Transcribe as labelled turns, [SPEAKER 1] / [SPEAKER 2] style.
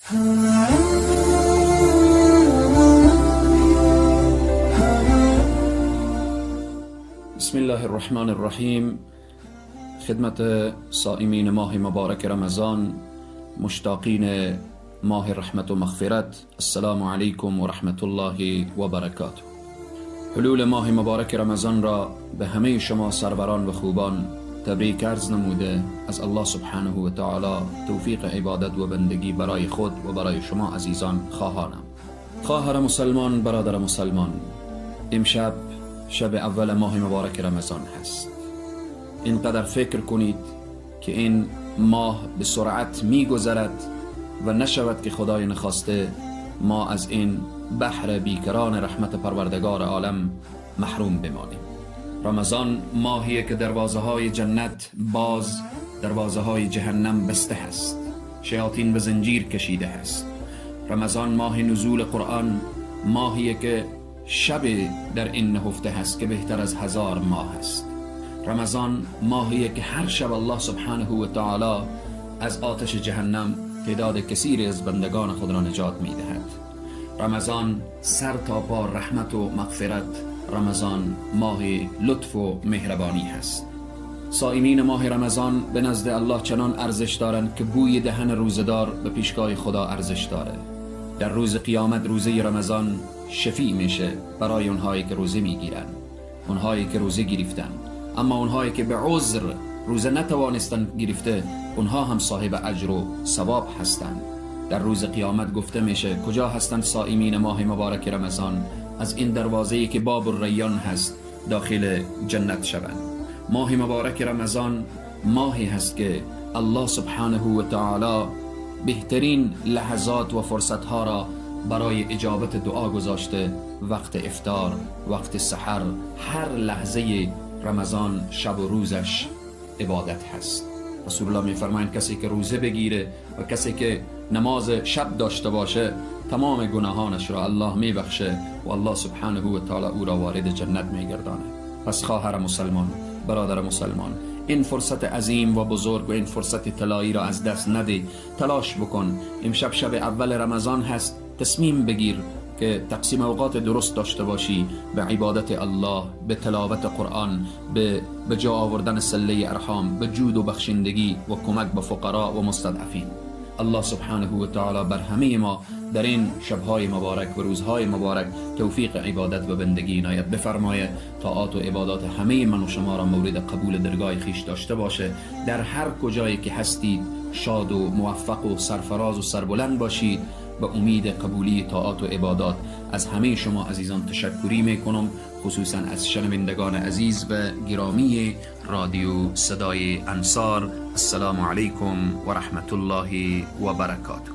[SPEAKER 1] بسم الله الرحمن الرحیم. خدمت صائمین ماه مبارک رمضان، مشتاقین ماه رحمت و مغفرت، السلام علیکم و رحمت الله و برکاته. حلول ماه مبارک رمضان را به همه شما سروران و خوبان تبریک عرض نموده، از الله سبحانه و تعالی توفیق عبادت و بندگی برای خود و برای شما عزیزان خواهانم. خواهر مسلمان، برادر مسلمان، امشب شب اول ماه مبارک رمضان هست. اینقدر فکر کنید که این ماه به سرعت میگذرد و نشود که خدای نخواسته ما از این بحر بیکران رحمت پروردگار عالم محروم بمانیم. رمضان ماهیه که دروازه های جنت باز، دروازه های جهنم بسته هست، شیاطین به زنجیر کشیده هست. رمضان ماه نزول قرآن، ماهیه که شب در این نهفته هست که بهتر از 1000 ماه هست. رمضان ماهیه که هر شب الله سبحانه و تعالی از آتش جهنم تعداد کثیری از بندگان خود را نجات میدهد. رمضان سر تا پا رحمت و مغفرت، رمضان ماه لطف و مهربانی هست. صائمین ماه رمضان به نزد الله چنان ارزش دارند که بوی دهن روزه‌دار به پیشگاه خدا ارزش داره. در روز قیامت روزه رمضان شفیع میشه برای اونهایی که روزه میگیرن، اونهایی که روزه گرفتن. اما اونهایی که به عذر روزه نتوانستن گرفته، اونها هم صاحب اجر و ثواب هستند. در روز قیامت گفته میشه کجا هستند صائمین ماه مبارک رمضان؟ از این دروازه‌ای که باب الریان هست داخل جنت شوند. ماه مبارک رمضان ماهی هست که الله سبحانه و تعالی بهترین لحظات و فرصتها را برای اجابت دعا گذاشته. وقت افطار، وقت سحر، هر لحظه رمضان شب و روزش عبادت هست. رسول الله می‌فرمایند کسی که روزه بگیره و کسی که نماز شب داشته باشه تمام گناهانش را الله میبخشه و الله سبحانه و تعالی او را وارد جنت میگردانه. پس خواهر مسلمان، برادر مسلمان، این فرصت عظیم و بزرگ و این فرصت طلایی را از دست نده. تلاش بکن. امشب شب اول رمضان هست، تصمیم بگیر که تقسیم اوقات درست داشته باشی به عبادت الله، به تلاوت قرآن، به جا آوردن صله ارحام، به جود و بخشندگی و کمک به فقرا و مستضعفین. الله سبحانه و تعالی بر همه ما در این شبهای مبارک و روزهای مبارک توفیق عبادت و بندگی عنایت بفرمایه. طاعات و عبادات همه من و شما را مورد قبول درگاه خویش داشته باشه. در هر کجایی که هستید شاد و موفق و سرفراز و سربلند باشید. به امید قبولی طاعات و عبادات از همه شما عزیزان تشکری میکنم، خصوصا از شنوندگان عزیز و گرامی رادیو صدای انصار. السلام علیکم و رحمت الله و برکاته.